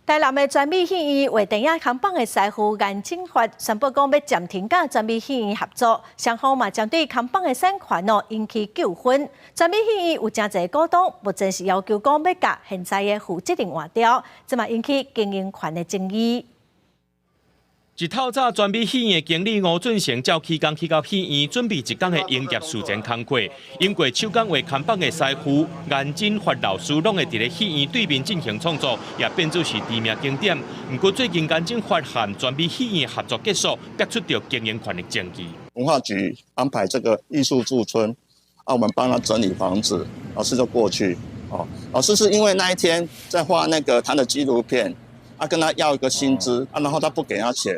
台南的全美戲院畫電影看板的師傅顏進發宣布講欲暫停佮全美戲院合作，雙方嘛針對看板的產權哦引起糾紛。全美戲院有誠濟股東，目前是要求講欲共現在的負責人換掉，這嘛引起經營權的爭議。一透早，全美戲院的經理吳俊成照起工去到戲院，準備一工的營業事前工課。因過手工畫看板的師傅顏進發老師，攏會佇咧戲院對面進行創作，也變做是知名景點。毋過最近顏進發和全美戲院合作結束，逼出著經營權的爭議。文化局安排這個藝術駐村，啊，我們幫他整理房子，老師就過去。哦，老師是因為那一天在畫那個他的紀錄片。啊，跟他要一個薪資啊，然後他不給他錢，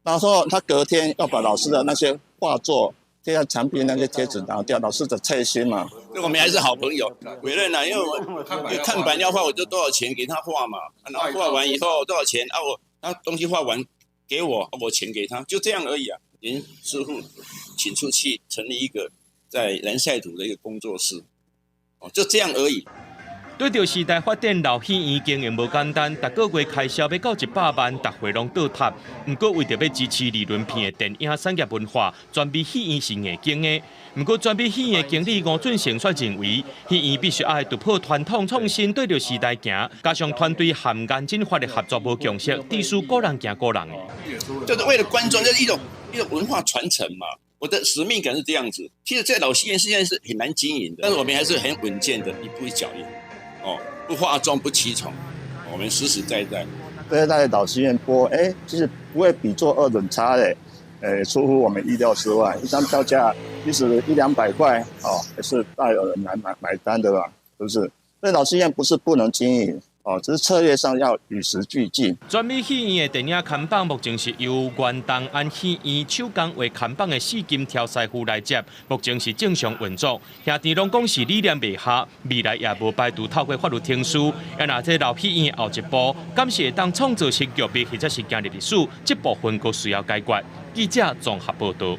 然後他隔天要把老師的那些畫作貼在牆壁那些貼紙拿掉，老師的切心嘛。我們還是好朋友，委任啦，因為我看板要畫，我就多少錢給他畫嘛，然後畫完以後多少錢啊？我他東西畫完給我，我錢給他，就這樣而已啊。連師傅請出去成立一個在藍曬圖的一個工作室，哦，就這樣而已。對著時代發展，老戲院經營無簡單，逐個月開銷欲到100萬，逐回攏倒貼。毋過為著欲支持二崙片的電影產業文化，全美戲院是硬經的。毋過全美戲院的經理吳俊成卻認為，戲院必須愛突破傳統創新，對著時代行。加上團隊和顏進發的合作無共識，致使顧人行顧人的。就是為了觀眾，就是一種文化傳承嘛。我的使命感是這樣子。其實，在老戲院現在是很難經營的，但是我們還是很穩健的，一步一腳印。哦，不譁眾不屈從，我們實實在在。對，在老戲院播，哎，其實不會比做二輪差嘞，出乎我們意料之外。一張票價即使一兩百塊，哦，也是大有人來買單的吧？是不是？所以老戲院不是不能經營。哦，只是策略上要與時俱進。全美戲院的電影看板目前是由原東安戲院手工畫看板的四金條師傅來接，目前是正常運作。兄弟攏講是理念袂合，未來也無排除透過法律程序。啊，若這老戲院後一步，敢是會當創造新局面，或者是行入歷史，這部分閣需要解決。記者綜合報導。